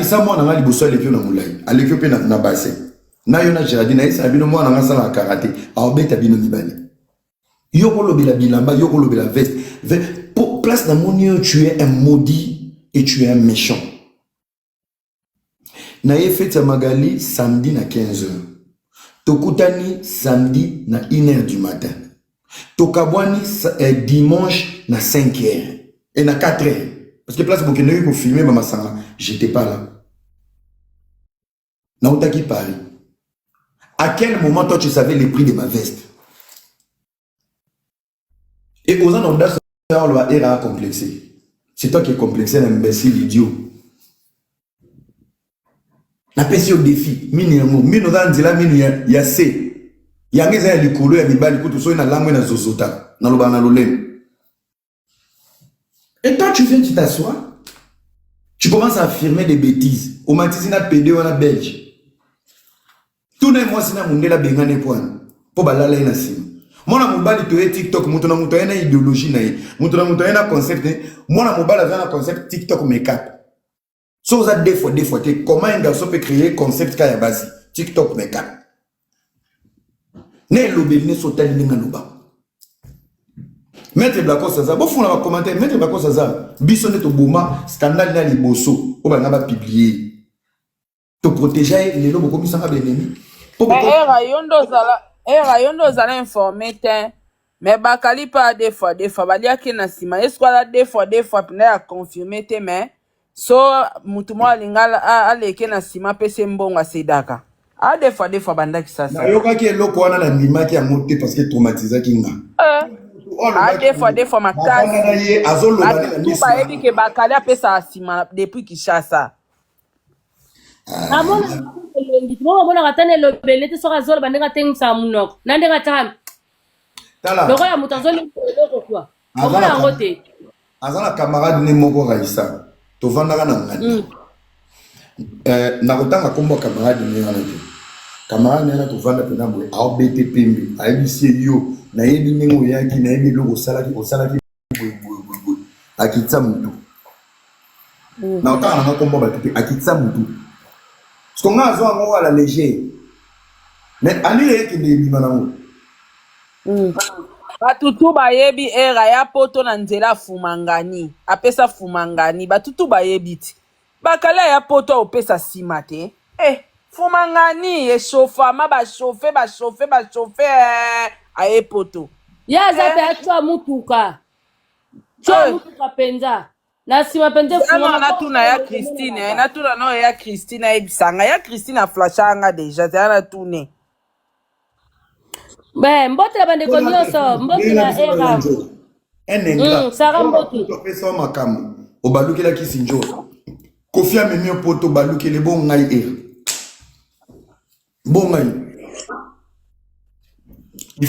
Raissa mwana nga liboso aleki yo na molai, aleki yo mpe na, na bassin. Na yo na Géraldine, nayebisa bino mwana nga asalaka karate, aobeta bino mibale. Yo kolobela bilamba, yo kolobela veste. Po, place na moni yo, tu es un maudit et tu es un méchant. Na ye fête ya Magali samedi na 15h. Tokutani samedi na 1h du matin. Tokabwani dimanche na 5h et na 4h. Parce que place bokendeki ko filmer ba masanga, j'étais pas là. Nautaki Paris. À quel moment toi tu savais le prix de ma veste? Et aux ans audace oloba era complexé. C'est toi qui es complexé, l'imbécile idiot. Napesi yo défi, mini yango, mino oza nzela mino ya se. Yango eza ya likolo ya mibali kutu soki na langwe na zozota, nalobaka na lolemo. Et toi tu viens, tu t'assois, tu commences à affirmer des bêtises. Omatisi na PD wana belge. Tuna mwasi na mundele abengani pwana mpo balala ye na nsima. Mwana mobali toye TikTok, moto na moto aye na idéologie na ye, moto na moto aye na concept. Mwana mobali aza na concept TikTok makeup. So oza deux fois deux fois te, comment un garçon peut créer concept ka ya basi TikTok makeup? Na elobeli nyonso otali ndenge aloba. Maître Blakos aza, bofuna bacommentaire. Maître Blakos aza, biso nde toboma scandale na liboso oyo balinga bapublier, toprotéger ye. Lelo bokomisanga baennemi. Era, yo nde ozala, era, yo nde ozala informé te, mais bakali mpe deux fois deux fois baliaki na nsima. Ye soki aza deux fois deux fois mpena ya confirmé te, mais so mutu moko alinga aleke na nsima, apesi mbongo, asedaka a deux fois deux fois bandaki sasa. Nayokaki eloko wana, nandimaki yango te parce que traumatisaki nga. A deux fois deux fois makasi. Na ye azoloba nde na Batu miso. bayebi ke bakali apesaka nsima depuis Kinshasa. Amona elongi mo bamonaka ata na elobele te. Soki azoloba, ndenge atengisaka monoko na ndenge ataka Tala. lokola moto azolinga eloko kua, omona yango te. Aza na camarade ne moko, Raisa, tovandaka na nganda. Nakotanga nkombo ya camarade ne wana te. Camarade ne wana tovanda mpena boye, aobete pembe, ayebisi ye: "Yo, nayebi ndenge oyaki, nayebi eloko osalaki, osalaki boye boye boye boye." Akitisa motu. Nakotanga nanga nkombo ya bato te. Akitisa motu parce que nga azwa yango à la légère, mais alile ekende ebima nango. Bato tu bayebi era ya poto na nzela fumangani, apesa fumangani. Bato tu bayebi ti bakala ya poto opesa nsima te. Fumangani echauffama, bachauffe, bachauffe, bachauffe, aye poto. Ye aza mpe atwa mutuka twa mutuka mpenza na nsima mpenza. Ano. Efungama. Natuna ya Christine, natuna no ya Christine, ayebisanga ya Christine aflashanga déjà, zala natune. Be mbote na bandeko nyonso, mbote na era. Un ingrat. Sara, mbote. Opesa makambo, obalukelaki sinjo Kofi, amemi yo poto, obalukeli bo ngai era bo ngai.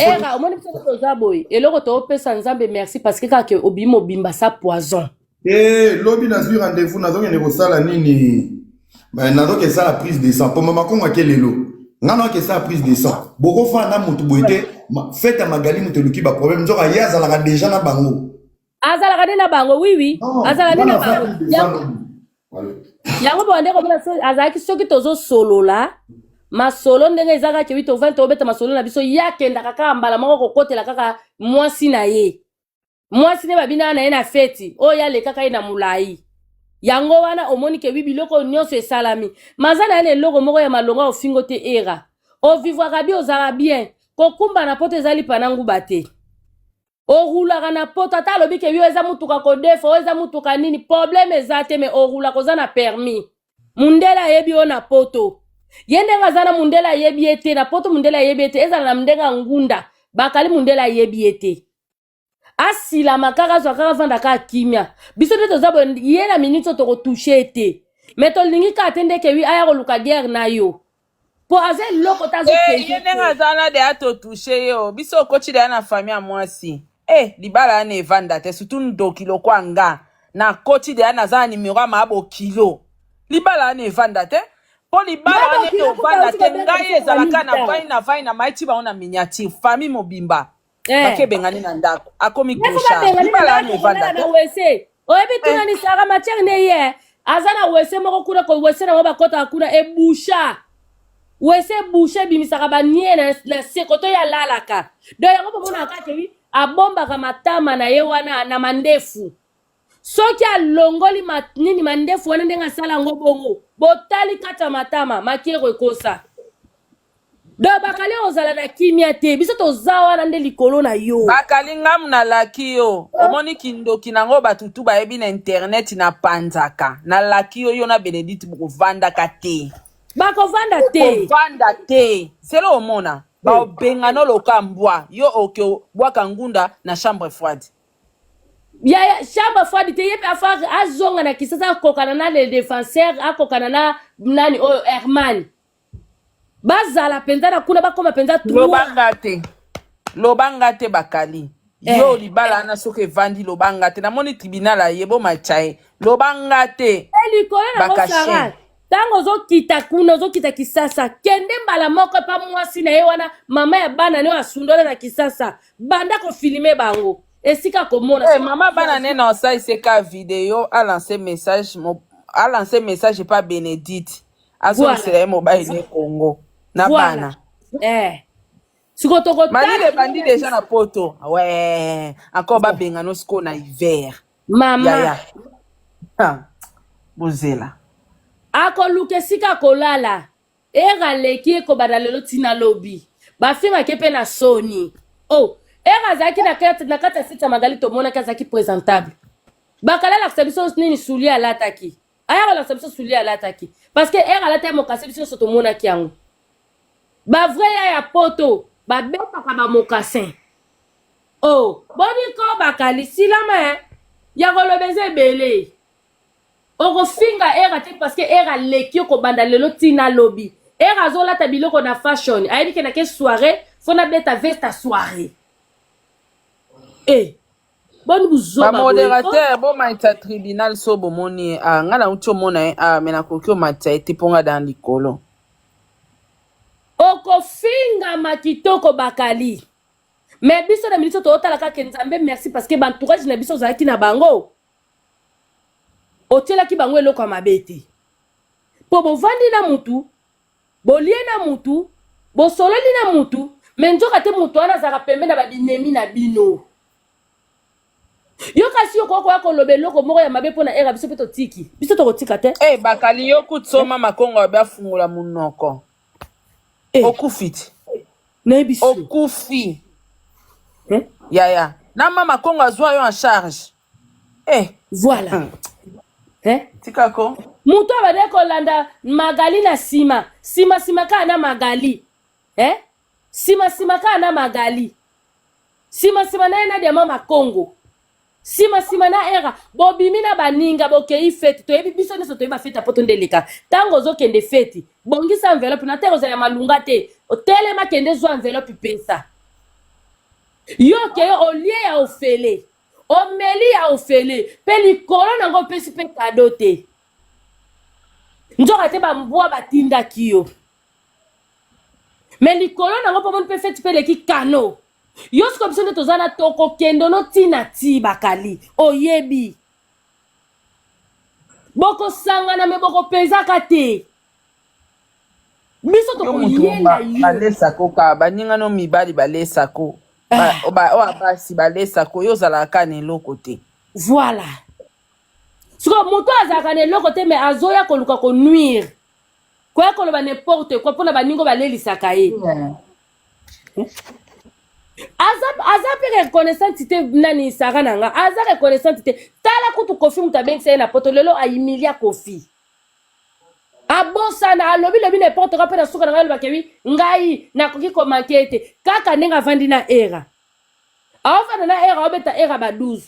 Era, omoni biso toza boye, eloko toopesa Nzambe merci parce que kaka ke obimi mobimba sa poison. Lobi nazwi rendez-vous, nazokende kosala nini? Nazoki esala prise de sang po mama Kongo ake lelo. Nga naoki esala prise de sang. Bokofanda na motu boye te. Fête ya Magali, moto eluki baproblème, nzoka ye azalaka déjà na bango. Azalaka nde na bango, oui, azalaka nde na bango. Yango bonde komona azalaki soki tozosolola masolo ndenge eza kaka wi tovandi, tobeta masolo na biso, ye akendaka kaka mbala moko kokotela kaka mwasi na ye, mwasi nde babinaka na ye na feti oyo alekaka ye na molai. Yango wana omoni ke wi biloko nyonso esalami maza na ye na eloko moko ya malonga. Ofingo te, era ovivwaka bi ozalaka bien. Kokumba na poto eza lipa na nguba te. Orulaka na poto, ata alobi ke yo eza mutuka kodefa, oyo eza mutuka nini, problème eza te, mais orulaka, oza na permis. Mundele ayebi yo na poto. Ye ndenge aza na mundele ayebi ye te na poto, mundele ayebi ye te. Ezala na ndenge ya ngunda bakali, mundele ayebi ye te. Asilama kaka, azwa kaka, avanda kaka kimia. Biso nde toza boye, ye na minute oyo tokotouche ye te, mais tolingi kaka te ndeke wi aya koluka guerre na yo, mpo aza eloko te. Ye ndenge aza wana de atotouche ye o biso okoti deya na famille ya mwasi. Libala wana evanda te, surtout ndoki lokwa nga nakoti deya, naza na nimero ya maa bokilo. Libala wana evanda te, mpo libala wana evanda te. Ngai ezalaka na vai na vai na maiti bango na miniature, famille mobimba bake ebengani na ndako, akomi clochard. Libala wana evanda te. Wese oyebi tunani Sara matière nde ye. Aza na wese moko kuna ko wese na bakotaka kuna ebusha. Wese ebusha ebimisaka ba nie na, na se koto ye alalaka. Donc yango bomonaka kaka wi abombaka matama na ye wana na mandefu. Soki alongoli ma, nini mandefu wana ndenge asala yango bongo, botali kati ya matama makiero ekosa. Donc bakali ozala na kimia te, biso toza wana nde likolo na yo. Bakali ngamu nalaki yo omoni kindoki nango bato tu bayebi na internet na panzaka nalaki yo yo na Benedicte bokovandaka te. Bakovanda te. Bokovanda te selo omona baobengana loka mbwa yo oke bwaka ngunda na chambre froide. Ya chambre froide te ye mpe afa azonga na Kisasa akokana na le défenseur akokana na nani oyo Herman. Bazala penza na kuna bakoma penza 3. Lobanga te. Lobanga te bakali. Eh. Yo libala na soki evandi lobanga te. Namoni tribunal aye bo machaye. Lobanga te. Eh likolo na ngo Sarah. Tango ozokita kuna ozokita Kisasa, kende mbala moko epa mwasi na ye wana mama ya bana ne asundola na Kisasa. Banda ko filmer bango. Esika komona. Eh, mama bana ne na osalise ka video a lancer message mo a lancer message epa Benedicte. Azongisela ye mobali ne Congo na bana. Eh. Siko toko Malile ebandi deja na poto. Ouais, encore ba bengano siko na hiver. Mama. Yaya. Ah. Bozela. Akoluka esika kolala. Era aleki ye kobanda lelo ti na lobi. Bafingaki ye mpe na soni. Oh, Era azalaki na kati na kati ya site ya Magali tomonaki azalaki presentable. Bakala alakisa biso nini soulier alataki. Aya kolakisa biso soulier alataki. Parce que Era alataki mokase biso nyonso tomonaki yango. Ba vrai ya ya poto babetaka ba mocassin. Oh, boni ko bakali silama eh. Ya koloba eza ebele. Okofinga Era te parce que Era aleki yo kobanda lelo ti na lobi. Era azolata biloko na fashion. Ayebi ke nake soirée, faut nabeta veste ya soirée. Eh, boni buzoba Ba boye ko? modérateur bomatisa tribunal so bomoni ye ah nga nauti omona ye ah me nakoki omatisa ye te mpo nga dans likolo. Okofingama kitoko bakali. Mais biso na minute tozotala kaka Nzambe merci parce que ba entourage na biso ozalaki na bango. Otielaki bango eloko ya mabe te. Po bovandi na mutu, bolie na mutu, bosololi na mutu, mais nzoka te mutu wana azalaka pembe na ba binemi na bino. Yo kasi okoki koya koloba eloko moko ya mabe mpo na era biso mpe totiki. Biso tokotika te. Eh bakali yo kutu so mama Kongo abe afungola munoko. Eh. Okufi ti. Nayebi so. Okufi. Eh? Yaya. Na mama Kongo azwa yo en charge. Eh. Voilà. Eh? Tika ko. Moto abandaki kolanda Magali na sima, sima sima kaka na Magali. Eh? Sima sima kaka na Magali. Sima sima na ye na Diamant Makongo. Sima sima na era bobimi na baninga bokei feti toyebi biso nyonso toyebi bafeti ya poto nde eleka ntango ozokende feti bongisa enveloppe na te kozala ya malunga te otelema kende zwa enveloppe pesa yo okei olie ya ofele omeli ya ofele mpe likolo nango opesi mpe kado te nzoka te bambwa batindaki yo me likolo nango mpo omoni mpe feti mpe eleki kano yo sikoyo biso nde toza na tokokende no ntina ti bakali oyebi bokosangana me bokopezaka te biso tokoyela yo balesako kaka baninga no mibali balesako oyo basi balesako yo ozalaka kaka na eloko te. Voilà sikoyo moto azalaka na eloko te me azoya koluka konuire koya koloba n'importe quoi mpona baninga balelisaka ye. Aza aza mpe reconnaissante te nani Sara na nga aza reconnaissante te tala kutu Kofi moto abengisa ye na poto lelo ahumilia Kofi abosana alobi lobi n'importe quoi mpe na suka na ngai alobaka wi ngai nakoki komanke ye te kaka ndenge avandi na era aofanda na era aobeta era ba 12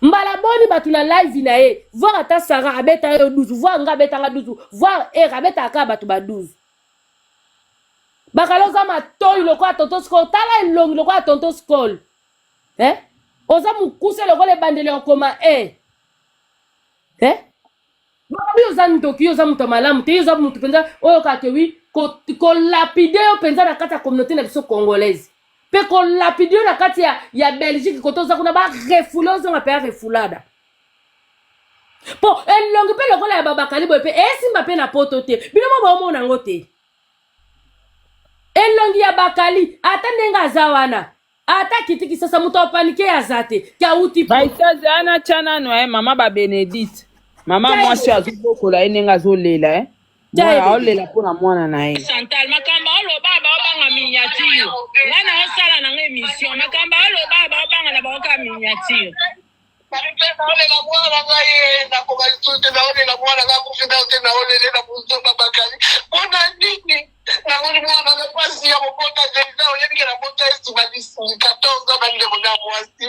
mbala boni bato na live na ye voir ata Sara abeta yo 12 voir nga abetanga 12 voir era abetaka kaka bato ba 12 bakala oza matoi lokola tonton skol tala elongi lokola tonton skol eh? oza mokuse lokola ebandeli ya kokoma e eh? Balobi oza ndoki, yo oza moto ya malamu te, yo oza moto mpenza oyo kaka ke wi kolapide yo mpenza na kati ya communauté na biso congolaise mpe kolapide yo na kati ya Belgique kote oza kuna barefoule ozonga mpe ya refoulada. Po elongi pe lokola ya babakali boye pe esimba pe na poto te. Bino mo bomona yango te. Elongi ya bakali ata ndenge aza wana ata kiti kisasa moto apanike aza te ke awuti poto. Baisa zela na tya nanu eh, mama ba Benedite. Mama Tya ye mwasi oyo bebe. azobokola ye ndenge azolela eh. Tya ye Mwana bebe. aolela mpo na mwana na ye. Chantal makambo oloba baobanga miniature nga na osala na nga emission makambo oloba baobanga na bango kaka miniature Naolela mwana ngai ye nakoka lisusu te naolela mwana ngai akufi nao te naolele na buzoba bakali mpona nini namoni mwana na mpasi ya kobota deja oyebi ke nabota ye nsima 14 ans na ndeko na mwasi.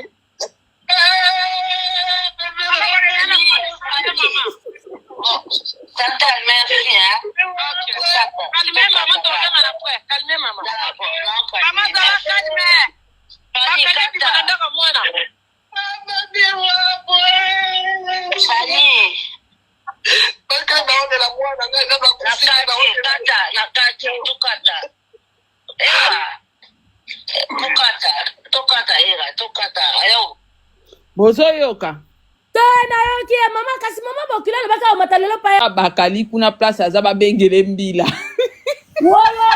Chantal, merci hein. Calme maman, tozonga na point. Calme maman. Maman zala calme. Bakali bima na ndako mwana. Fanny. Bozoyoka? Te nayoki ye mama kasi mama bokilo alobaki akomata lelo pa Bakali kuna place aza babengele mbila. Wolo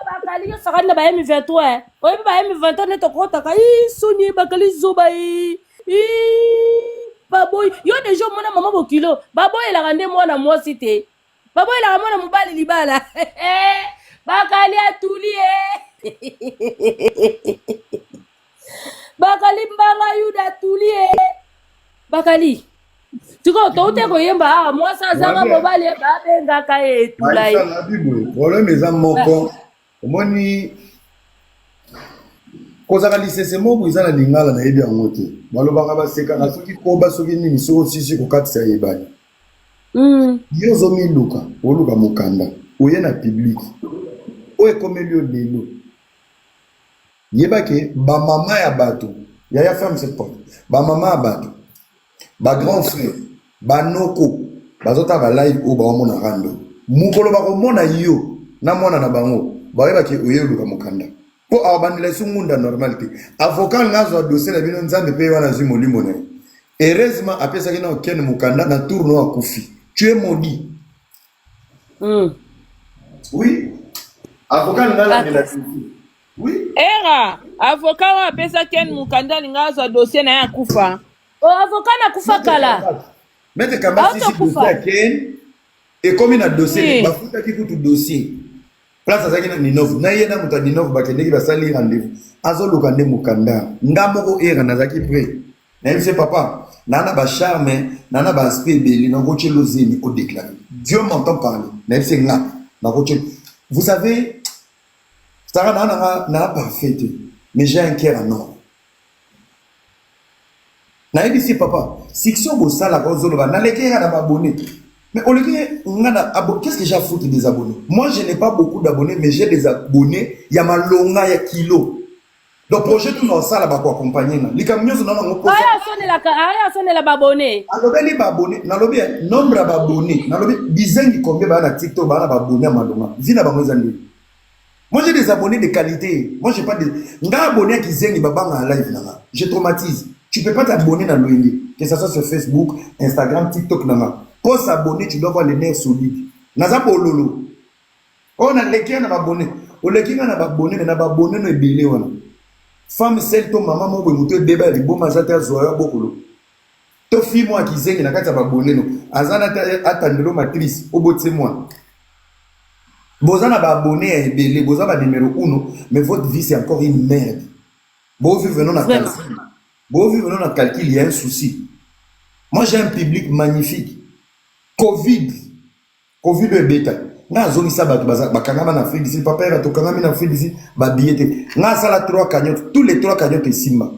bakali yo sakani na ba M23 eh. Oyebi ba M23 nde tokotaka ii soni bakali zoba ii baboyi yo deja omona mama bokilo baboyelaka nde mwana mwasi te baboyelaka mwana mobali libala bakali atuli ye bakali mbanga yuda atuli ye bakali sikoyo toute koyemba awa mwasi azanga mobali ye babengaka ye etula ye problème eza moko omoni kozala lisese moko eza na lingala nayebi yango te balobaka basekaka soki koba soki nini soki osisi kokatisa ebale Yo ozomiluka oluka mokanda oye na public oyo ekomeli yo lelo yeba ke ba mama ya bato yaya ferme cette porte ba mama ya bato ba grand frère ba noko bazotala ba live oyo baomona rando mokolo bakomona yo na mwana na bango bayeba ke oye oluka mokanda po awabandela esu ngunda normal te avocat nga azwa dossier na bino nzambe pe ye wana azwi molimo na ye heureusement apesaki nao ken mokanda na tour no akufi tu es maudit Oui avocat nga alandela dossier oui. Era avocat oyo apesa ken mokanda alinga azwa dossier na ye akufa. Oh, avocat na kufa kala. Maître Kamba sisi dossier ya Ken ekomi na dossier oui. Bafutaki kutu dossier place azalaki na Ninove na ye na moto ya Ninove bakendeki basali rendez-vous azoluka nde mokanda nga moko era nazalaki prêt nayebisi papa naa na bacharme naa na baaspect ebele nakotyela ozemi odeklare Dieu m'entend parler nayebisi nga nakotyela vous savez Sarah naa nanga naa parfait te mais j'ai un cœur en or Nayebisi papa, succès oyo bosalaka ozoloba naleki ye na ba abonnes. Mais oleki nga na abo, qu'est-ce que j'ai à foutre des abonnés? Moi je n'ai pas beaucoup d'abonnés mais j'ai des abonnés ya malonga ya kilo. Donc projet tout na osala bako accompagner nga. Likambo nyonso na nango posa. Aya asonelaka, aya asonela ba abonnés. Alobeli ba abonnés, nalobi nombre ya ba abonnés, nalobi bizengi combien ba na TikTok ba na ba abonnés ya malonga. Vie na bango eza ndenge. Moi j'ai des abonnés de qualité. Moi j'ai pas de nga abonné ya kizengi babanga na live na nga. Je traumatise. Tu peux pas t'abonner na loyenge, que ça soit sur Facebook, Instagram, TikTok na nga. Pour s'abonner, tu dois avoir les nerfs solides. Naza bololo. Oh na leki na abonné. Oleki nga na abonné mais na abonné no ebele wana. Femme seule to maman moko boye moto ebeba ya liboma aza te azwa yo bokolo. To fille moko ya kizengi na kati ya ba abonné no aza na te atandelo matrice obotie mwana. Boza na ba abonné ya ebele, boza ba numero uno, mais votre vie c'est encore une merde. Bo vivre non na calcul. Bo vivre non na calcul, il y a un souci. Moi j'ai un public magnifique. Covid, Covid ebeta. Nga azongisa bato bakangama na Afrique du Sud, papa era tokangami na Afrique du Sud, ba billets te. Nga asala 3 cagnottes, tous les 3 cagnottes esimba.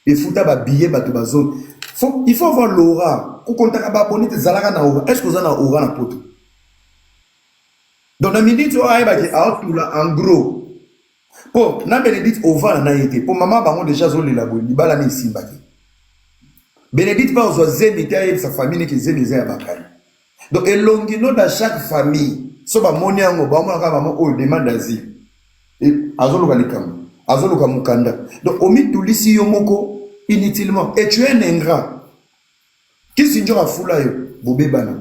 Efuta ba billets bato bazongi. Faut, il faut avoir l'aura. Kokontaka ba abonné te zalaka na aura. Est-ce que oza na aura na poto? Donc na minute oyo ayebaki aotula en gros. Po na Benedicte ovanda na ye te. Po mama bango déjà azolela boye libala ne esimba te. Benedicte pa ozwa zemi te ayebisa famille neke zemi eza ya bakali. Donc elongi no dans chaque famille so bamoni yango bamona kaka mama oyo demande d'asile. Azoluka likambo, azoluka mokanda. Donc omitulisi yo moko inutilement et tu es un ingrat. Kisi njoka afula yo, bobebana.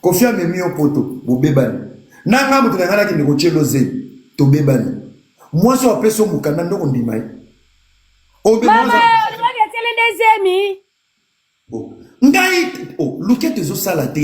Kofi amemi yo poto, bobebani. Na nga moto na ngai nakende kotyelo zemi, tobebani. Mwasi oyo apesi yo mokanda nde okondima ye? Obe Mama, mwasi olobaki atiele nde zemi. Oh, ngai oh, luketo ezosala te.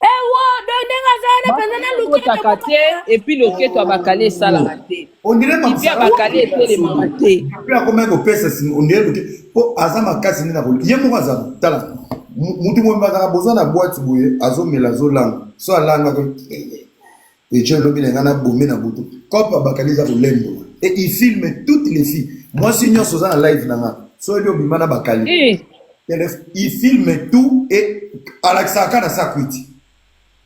Ewo, do ndenge aza wana mpenza na luketo. Botaka te, et puis loketo ya bakale esalaka te. Ondire Pipi ya bakale etelemaka te. Mpe akomaki kopesa nsima, ondire luke mpo aza makasi nde na ye moko aza. Tala, mutu mobimba azalaka bozwa na boîte boye, azomela, azolanga, so alangaka ejo elobi na ngai nabome na butu cope abakali eza kolembola. Et il filme toutes les filles, mwasi nyonso oza na live na nga, so oyebi obima na bakali. Il filme tout et alakisaka kaka na sa kwiti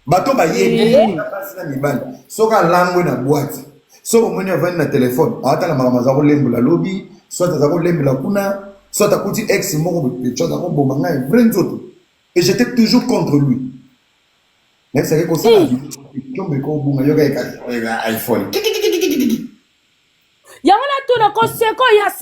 bato bayebi na basi na mibali. Soki alangwe na boîte, soki omoni avandi na telefone, aatala makambo, aza kolembola lobi, soit aza kolembela kuna, soit akuti ex moko pecho, aza koboma ngai vrai nzoto. Et j'étais toujours contre lui, nayebisaki kosala jombe kobunga yoka eka iPhone. Yango natuna koseko ya.